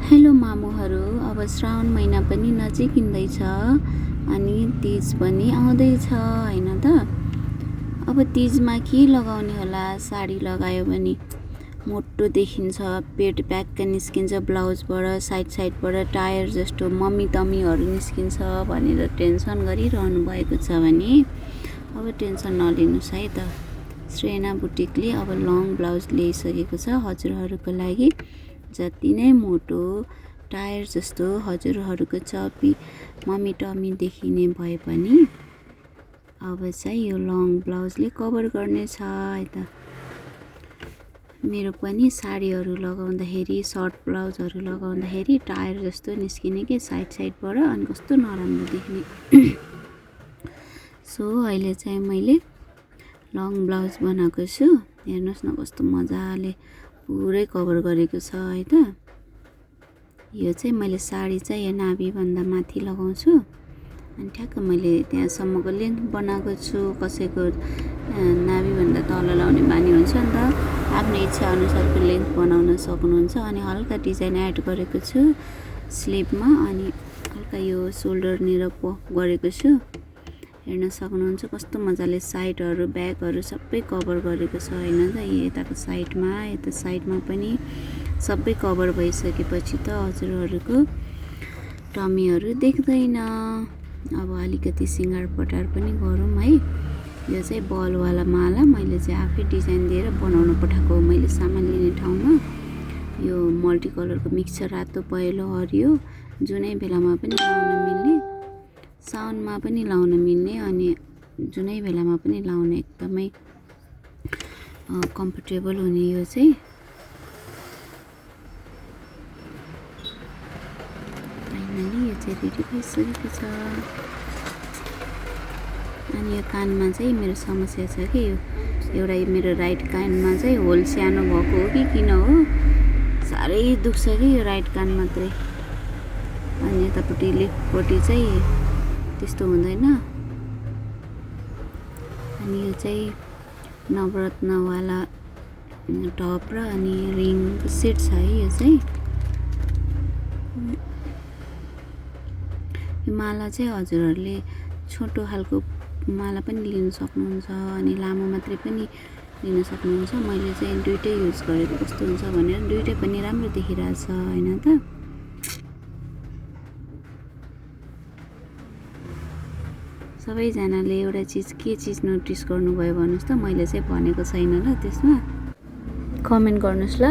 Hello मामुहरू, अब श्रावण महिना पनि नजिकिँदैछ अनि तीज पनि आउँदैछ हैन त। अब तीजमा के लगाउने होला? साडी लगायो भने मोटो देखिन्छ, पेट प्याक्क निस्किन्छ ब्लाउजबाट, साइडबाट टायर जस्तो मम्मी तम्मीहरू निस्किन्छ भनेर टेन्सन गरिरहनु भएको छ भने अब टेन्सन नलिनुस् है त। श्रेना बुटिकले अब लङ ब्लाउज ल्याइसकेको छ हजुरहरूको लागि। जति नै मोटो टायर जस्तो हजुरहरूको चपी मम्मी टम्मी देखिने भए पनि अब चाहिँ यो लङ ब्लाउजले कभर गर्नेछ है त। मेरो पनि साडीहरू लगाउँदाखेरि सर्ट ब्लाउजहरू लगाउँदाखेरि टायर जस्तो निस्किने कि साइडबाट अनि कस्तो नराम्रो देख्ने। सो अहिले चाहिँ मैले लङ ब्लाउज बनाएको छु। हेर्नुहोस् न कस्तो मजाले पुरै कभर गरेको छ है त। यो चाहिँ मैले साडी चाहिँ यो नाभिभन्दा माथि लगाउँछु अनि ठ्याक्क मैले त्यहाँसम्मको लेन्थ बनाएको छु। कसैको नाभिभन्दा तल लाउने बानी हुन्छ नि त, आफ्नो इच्छा अनुसारको लेन्थ बनाउन सक्नुहुन्छ। अनि हल्का डिजाइन एड गरेको छु स्लिभमा अनि हल्का यो सोल्डरनिर गरेको छु। हेर्न सक्नुहुन्छ कस्तो मजाले साइडहरू ब्याकहरू सबै कभर गरेको छ हैन त। यताको साइडमा यता साइडमा पनि सबै कभर भइसकेपछि त हजुरहरूको टमीहरू देख्दैन। अब अलिकति सिँगार पटार पनि गरौँ है। यो चाहिँ बलवाला माला मैले चाहिँ आफै डिजाइन दिएर बनाउन पठाएको। मैले सामान लिने ठाउँमा यो मल्टी कलरको मिक्सचर रातो पहेँलो हरियो जुनै बेलामा पनि लाउन मिल्ने, साउनमा पनि लाउन मिल्ने अनि जुनै बेलामा पनि लाउन एकदमै कम्फर्टेबल हुने यो चाहिँ फाइनली यो चाहिँ रेडी भइसकेको छ। अनि यो कानमा चाहिँ मेरो समस्या छ कि यो एउटा मेरो राइट कानमा चाहिँ होल सानो भएको हो कि किन हो, साह्रै दुख्छ कि यो राइट कान मात्रै। अनि यतापट्टि लेफ्टपट्टि चाहिँ त्यस्तो हुँदैन। अनि यो चाहिँ नवरत्नवाला टप र अनि रिङ सेट छ है। यो चाहिँ यो माला चाहिँ हजुरहरूले छोटो खालको माला पनि लिन सक्नुहुन्छ अनि लामो मात्रै पनि लिन सक्नुहुन्छ। मैले चाहिँ दुइटै युज गरेको कस्तो हुन्छ भनेर दुइटै पनि राम्रो देखिरहेछ हैन त। सबैजनाले एउटा चिज के चिज नोटिस गर्नुभयो भन्नुहोस् त। मैले चाहिँ भनेको छैन ल, त्यसमा कमेन्ट गर्नुहोस् ल।